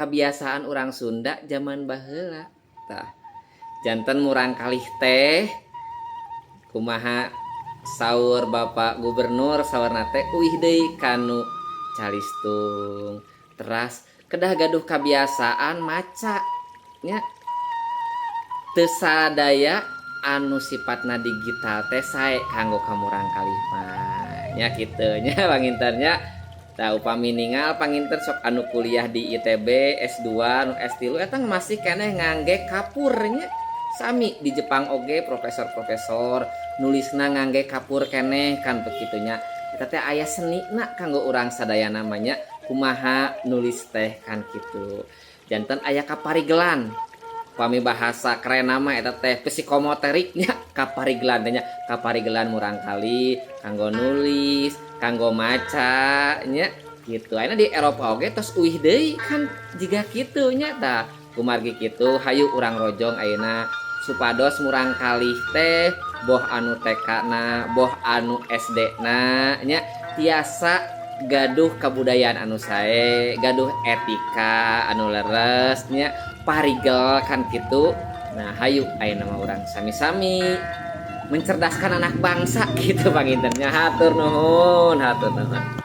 Kebiasaan orang Sunda zaman baheula. Tah, janten murangkalih teh kumaha saur Bapak Gubernur, saurna teh uih deui kanu calistung. Teras kedah gaduh kebiasaan maca nya. Teu sadaya anu sifatna digital teh sae kanggo ka murangkalih mah nya, kitu nya panginten nya. Tah, upami ningal panginten sok anu kuliah di ITB S2, nu S3 eta masih keneh ngangge kapur nya. Sami di Jepang oge, profesor-profesor nulisna ngangge kapur keneh kan begitu nya. Eta teh aya senina kanggo urang sadaya namanya kumaha nulis teh kan kitu. Janten aya kaparigelan, pami bahasa keren nama eta teh psikomotorik nya, kaparigelan teh nya, kaparigelan murangkalih kanggo nulis, kanggo maca nya gitu. Ayeuna di Eropa oge tos uih deui kan jiga kitu nya. Tah, kumargi kitu hayu urang rojong ayeuna supados murangkalih teh boh anu TK na, boh anu SD na nya, tiasa gaduh kabudayaan anu sae, gaduh etika anu leres nya, parigel kan gitu. Nah, hayu ayeuna mah urang sami-sami mencerdaskan anak bangsa gitu panginten nya. Hatur nuhun, hatur nuhun.